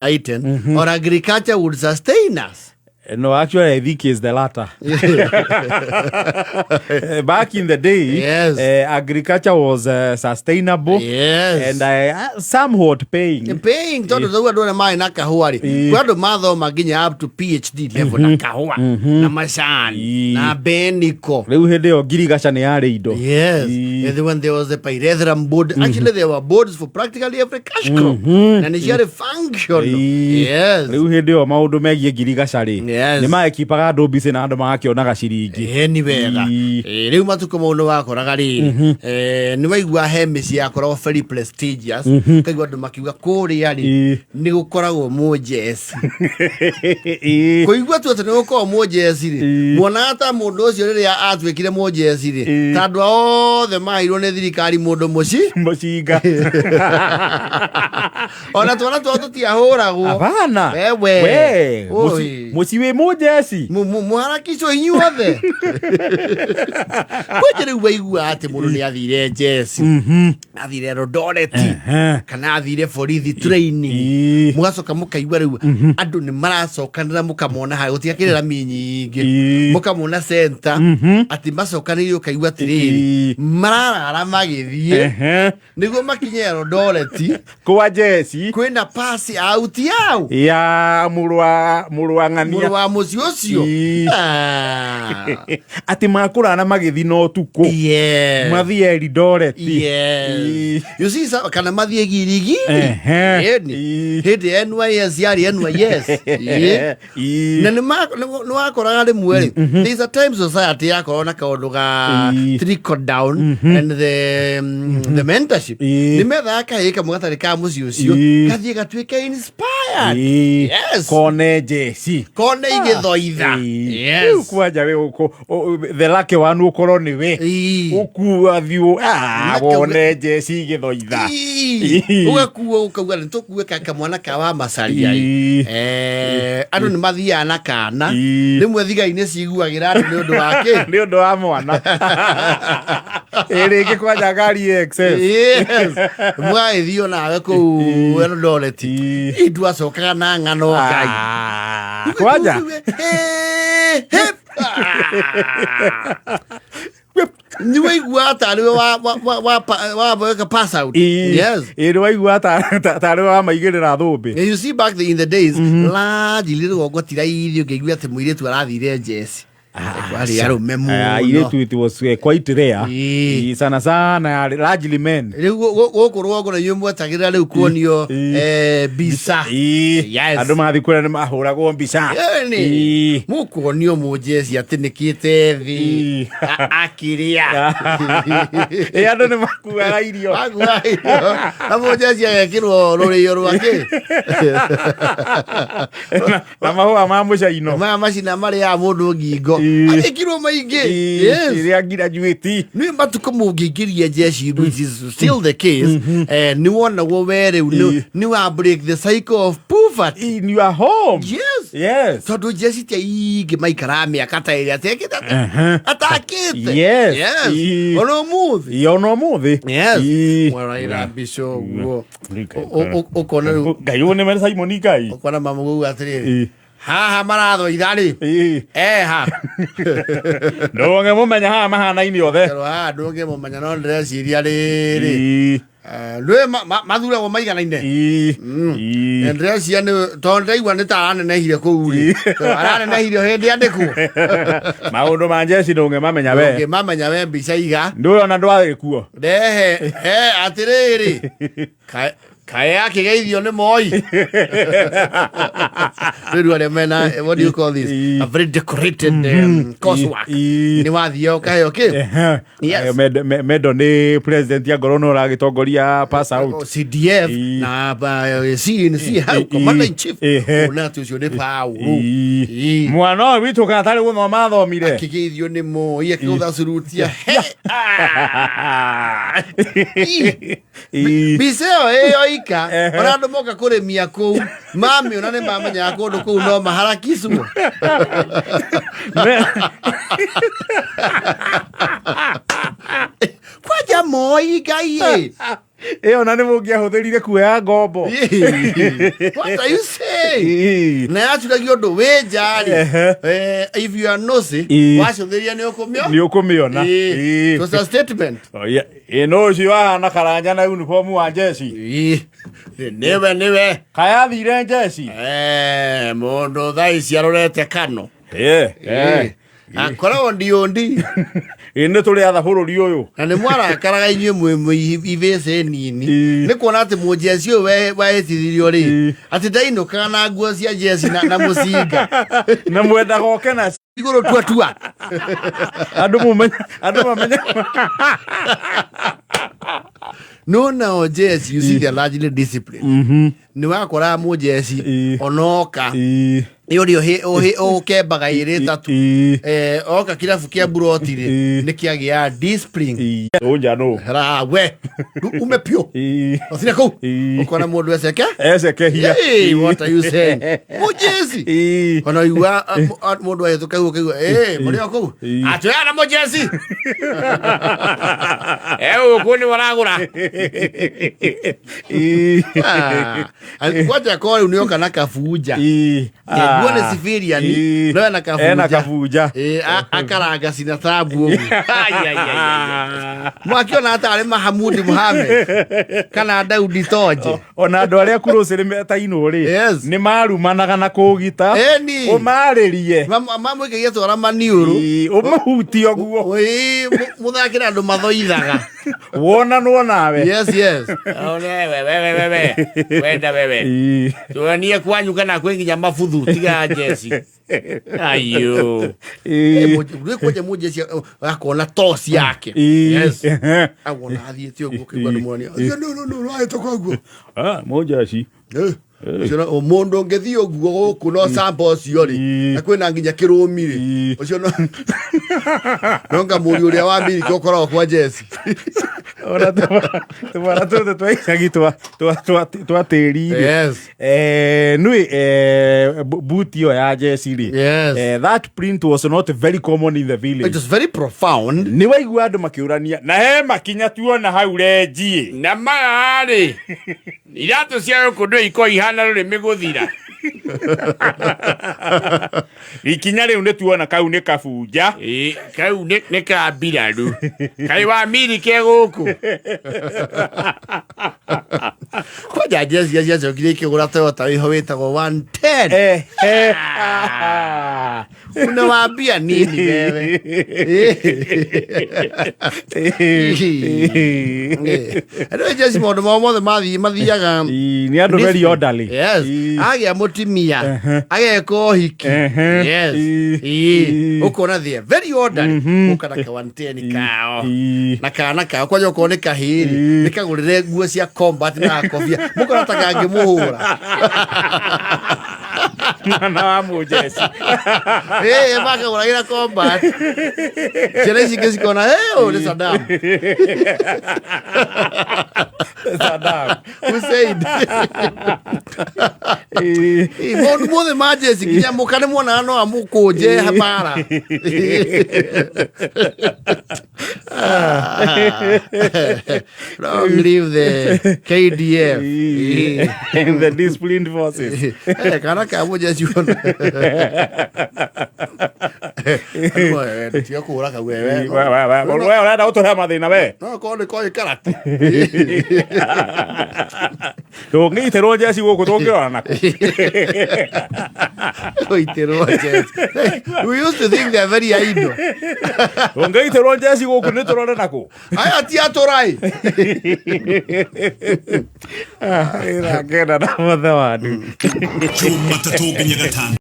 Eaten, or agriculture would sustain us. No, actually, I think it's the latter. Back in the day, agriculture was sustainable and somewhat paying. Paying, tondũ rĩu andũ arĩa marĩ na kahũa rĩ, kwĩ andũ mathoma nginya up to PhD level na kahũa na macani na beniko. Rĩu hĩndĩ ĩyo ngirigaca nĩ yarĩ indo. Yes. And then when there was the pyrethrum board, actually there were boards for practically every cash crop. Na nĩ ciarĩ functional. Rĩu hĩndĩ ĩyo maũndũ megiĩ ngirigaca rĩ, nĩ maekipaga andũ mbicĩ na andũ magakĩonaga ciringi. Ĩĩ, nĩ wega. Ĩĩ, rĩu matukũ mau nĩ wakoraga rĩrĩ, nĩ waigua he mĩciĩ yakoragwo very prestigious, ũkaigua andũ makiuga kũrĩa rĩ, nĩ gũkoragwo mũnjeci. Kũigua tu atĩ nĩ gũkoragwo mũnjeci rĩ, muonaga ta mũndũ ũcio rĩrĩa atuĩkire mũnjeci rĩ, ta andũ othe maheirwo nĩ thirikari mũndũ mũci Mũcinga. Ona twana twao tũtiahũragwo. Hapana. Wewe. We, Oi. mũciĩ wĩ mũnjeci. Mũharakicwo inyuothe. Kwanja rĩu waigua atĩ mũndũ nĩ athire njeci, athire Eldoret, kana athire borithi training, mũgacoka mũkaigua rĩu andũ nĩ maracokanĩra, mũkamona harĩa gũtigakĩrĩ rami nyingĩ, mũkamona center atĩ macokanĩire, ũkaigua atĩrĩrĩ, mararara magĩthiĩ nĩguo makinye Eldoret. Kwa njeci. Kwĩna pasi out yao ya mũrũ wa mũrũ ng'ania wa mũciĩ ũcio. Ah. Atĩ makũrara magĩthi na ũtukũ mathiĩ Eldoret. You see, kana mathiĩ girigiri. Ĩni. Hĩndĩ ya NYS yarĩ NYS. Na nĩ wakoraga rĩmwe rĩ, there is a time society yakorwo na kaũndũ ga trickle down and the mentorship. Nĩ methaga kahĩĩ kamwe gatarĩ ka mũciĩ ũcio, gathiĩ gatuĩke inspired. Kone njeci. Kone igĩthoitha. Rĩu kwanja we the lucky one ũkorwo nĩ we ũkua thiũ wone njeci igĩthoitha. Ũgakuo ũkauga nĩ tũkue kamwana ka wa macaria. Andũ nĩ mathiaga na kana. Rĩmwe thigari nĩ ciguagĩra andũ nĩ ũndũ wa kĩ? Nĩ ũndũ wa mwana. Ĩ rĩngĩ kwanja ngari excess. Yes, mũgagĩthiĩ onawe kũu Eldoret. Indu acokaga na ng'ano Ngai. Ah, kwanja Hey, nĩ waigua tarĩ we wa pass out. Ĩ nĩ waigua tarĩ we wamaigĩrĩra thũmbĩ. You see, back in the days, largely rũgongo ti raithi ũngĩigua atĩ mũirĩtu arathire njeci. Kwarĩ arũme mũno. Airĩtu it was quite rare. Sana sana yarĩ largely men. Rĩu gũkũ rũgongo na inyuĩ mwetagĩrĩra rĩu kuonio mbica. Andũ mathiĩ kũrĩa nĩ mahũragwo mbica. Ĩni. Mũkuonio mũnjeci atĩnĩkĩte thĩ akĩrĩa. Ĩ andũ nĩ makuaga irio. Makuaga irio. Na mũnjeci agekĩrwo rũrĩo rwake. Na mahũa ma mũcaino. Maya macina marĩaga mũndũ ngingo. Agĩkirwo maingĩ. Ĩrĩa graduate. Nĩ matukũ mũngĩingĩria njeci, which is still the case, nĩ wonagwo we rĩu nĩ wa break the cycle of poverty. In your home. Tondũ njeci ti aingĩ maikaraga mĩaka ta ĩrĩa atekĩte atakĩte. Ona ũmũthĩ. Ĩ, ona ũmũthĩ. Waraira mbica ũguo, ũkona rĩu Ngai ũyũ nĩ mere Simon Ngai. Ũkona mamu atĩrĩrĩ, haha marathoitha rĩ, eha. Ndũngĩ mũmenya haha mahanaine othe. Kerwo haha ndũngĩmũmenya, no ndĩreciria rĩrĩ, ndũĩ mathuragwo maiganaine. Na ndĩreciria nĩ tondũ ndĩraigua nĩ ta aranenehire kũu rĩ, aranenehire o hĩndĩ andĩkwo. Maũndũ ma njeci ndũngĩmamenya we. Ndũngĩmamenya we, mbica iga. Ndũĩ ona ndwarĩ kuo. Ndehe he atĩrĩrĩ, kaĩ akĩgeithio nĩ Moi rĩu arĩa mena, what do you call this, a very decorated coursework, nĩ wathiĩ ũkaheo kĩ. Ayo, medal nĩ president angorwo no ũragĩtongoria pass out. CDF na CNC hau, commander in chief. Ona atĩ ũcio nĩ Paũlũ. Mwana ũyũ witũ kana tarĩ gũthoma athomire. Akĩgeithio nĩ Moi akĩgũtha curutia. Mbica ĩyo ĩyo ika ona andũ moka kũrĩmia kũu mamĩona nĩ mamenyaga kũndũ kũu no maharakicwo. Kwanja Moi Ngai ĩ. Ĩyo na nĩ mũngĩahũthĩrire kuoya ngombo. What are you saying? Na yacuragia ũndũ wĩ njarĩ. If you are nosy, wacũthĩria nĩ ũkũmĩo Nĩ ũkũmĩona. It was a statement. Oh, yeah. Ĩ no ũcio wahana karanja na uniform wa njeci. Nĩwe nĩwe. Kayathire njeci. Mũndũ thaa ici arorete kano. Akoragwo ndiondi. Ĩ nĩ tũrĩ atha bũrũri ũyũ. Na nĩ mwarakaraga inyuĩ mwĩ ivĩcĩ nini. Nĩ kuona atĩ mũjeci ũyũ wehĩtithirio rĩ, atĩ ndainũkaga na nguo cia jeci na mũcinga. Na mwendaga oke na igũrũ tua tua. Andũ mũmenye, andũ mamenye. No nao jeci, you see the largely discipline. Nĩ wakoraga mũjeci onoka nĩ ũrĩa ũkembaga ĩrĩ ĩtatũ. Oka kĩrabu kĩa buroti rĩ, nĩ kĩagĩa discipline. Ũnja nũ. Rawe ume piũ. Ũcire kũu. Ũkona mũndũ eceke Ecekehia. Hey, what are you saying? Mũjeci. Ona igua mũndũ ahĩtũka ũguo ũkaigua, "Eh, mũrĩ o kũu?" Atwĩra na mũjeci. Gũkũ nĩ waragũra. Kwanja ko rĩu nĩoka na kabunja. Nguo nĩ civilian, no ena kabunja. Ena kabunja. Akaranga cina tabu ũguo. Ai, ai, ai, ai. Mwakiona atarĩ Mahamudi Mohamed kana Daudi Tonje. Ona andũ arĩa kurũcĩrĩ metainwo rĩ, nĩ marumanaga na kũgita. Eni. Ũmarĩrie. Mamwĩkagia twara maniũrũ. Ũmũhutie ũguo. Mũthakĩre andũ mathoithaga. Wonanwo nawe. Yes, yes. Wewe, wewe, wewe. Wenda wewe. Tuonie kwanyu kana kwĩ nginya mabuthu tiga jeci. Ayo. Kwanja mũjeci akona toci yake. Yes. Awona athiĩte ũguo ũkaigua nĩ mwonia. No, no, no, ũrahĩtũka ũguo. Mũjeci. Ũcio mũndũ ũngĩthiĩ ũguo gũkũ no samba ũcio rĩ, na kwĩna nginya kĩrũmi rĩ, ũcio no nga mũriũ ũrĩa wa Miliki ũkoragwo kwa jeci. Ona tũmwana tũtũ twa icagi twa tĩri rĩ. Nĩ buti ĩyo ya jeci rĩ. That print was not very common in the village. It was very profound. Nĩ waigua andũ makĩũrania na he makinya tuona hau renji. Na maya rĩ, iratũ cia gũkũ ndũ ikoragwo ihana rũrĩmĩ gũthira. Ikinya rĩu nĩ tuona kau nĩ kabunja. Kau nĩ ka mbiraru. Kaĩ wa Miliki e gũkũ? Kwanja jeci iria ciacokire ikĩgũra Toyota wĩho wĩtagwo 110. Unawambia nini wewe? Rĩu jeci maũndũ mao mothe mathiaga Nĩ andũ very orderly. Yes. Agĩa mũtimia, ageka ũhiki. Yes. Ũkona they are very orderly. Ũka na ka 110 kao. Na kana kao kwanja okorwo nĩ kahĩĩ nĩ kagũrĩre nguo cia combat na gakobia. Mũkona ta kangĩmũhũra. Mwana wa mũjeci. Makagũragĩra combat. Ciana ici ingĩ cikona, ũyũ nĩ Saddam. Saddam. Hussein. Maũndũ mothe ma jeci nginya mũka nĩ muonaga no amũkũnje bara. Long live the KDF. And the disciplined forces. Kana ka mũjeci ona. Tiga kũhũra kau wewe. We ũrenda gũtũhe mathĩna we. No korwo nĩ koĩ karate. Tũngĩitĩrwo njeci gũkũ tũngĩrora nakũ. Gũitĩrwo njeci. We used to think they are very idle. Tũngĩitĩrwo njeci gũkũ nĩ tũrore nakũ. Aya ti atũrai. Ĩrakena na mothe wanyu. Jumatatũ nginya gatano.